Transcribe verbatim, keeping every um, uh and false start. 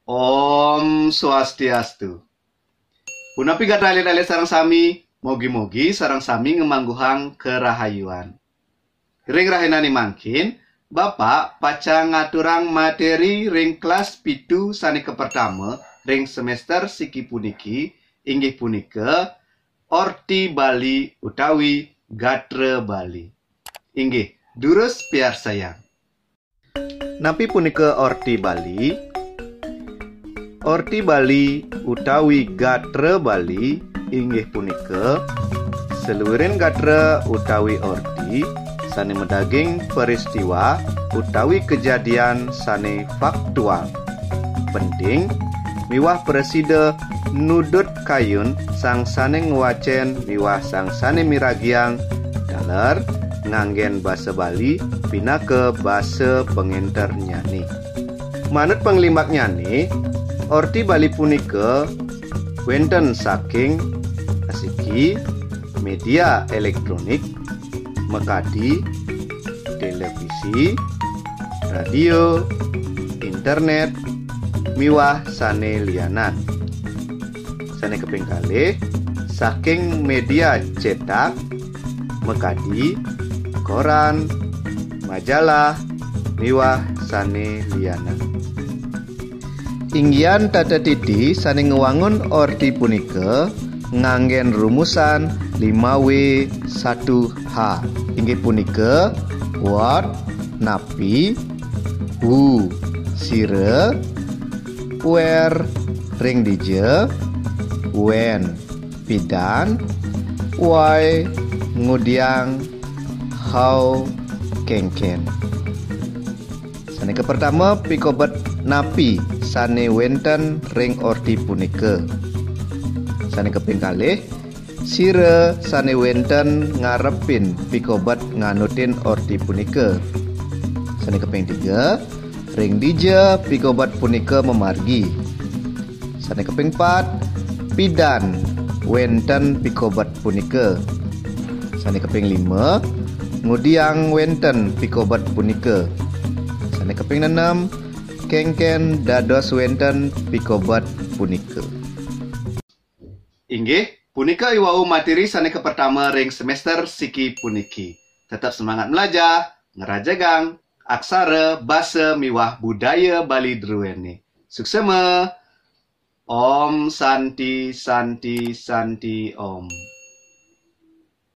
Om Swastiastu. Punapi gatra alit-alit sareng sami, mogi-mogi sareng sami ngemangguhang kerahayuan. Ring rahinane mangkin, Bapak pacang ngaturang materi ring kelas pitu sane kapertama ring semester siki puniki, inggih punika Orti Bali utawi Gatra Bali. Inggih, durus piarsayang. Napi punika Orti Bali? Orti Bali utawi Gatra Bali inggih punika saluiring gatra utawi orti sane madaging peristiwa utawi kejadian sane faktual, penting, miwah prasida nudut kayun sang sane ngwacen miwah sang sane miragiang taler nganggen basa Bali pinaka basa pangenternyane. Manut panglimbaknyane, Orti Bali punika wenten saking asiki media elektronik, makadi, televisi, radio, internet, miwah sane lianan. Sane kaping kalih, saking media cetak, makadi, koran, majalah, miwah sane lianan. Inggihan tata titi sane ngwangun orti punika nganggen rumusan lima W satu H, inggih punika what, napi, who, sira, where, ring dija, when, pidan, why, ngudiang, how, kenken. Sane kapertama, pikobet napi sane wenten ring orti punika. Sane kaping kalih, sira sane wenten ngarepin pikobet nganutin orti punika. Sane kaping tiga, ring dija pikobet punika mamargi. Sane kaping pat, pidan wenten pikobet punika. Sane kaping lima, ngudiang wenten pikobet punika. Sane kaping nenem, kenken dados wenten pikobet punika. Inggih, punika iwau materi sane kapertama ring semester siki puniki. Tetep semangat melajah, ngrajegang aksara, basa miwah budaya Bali druene. Suksema. Om Santi, Santi, Santi, Om.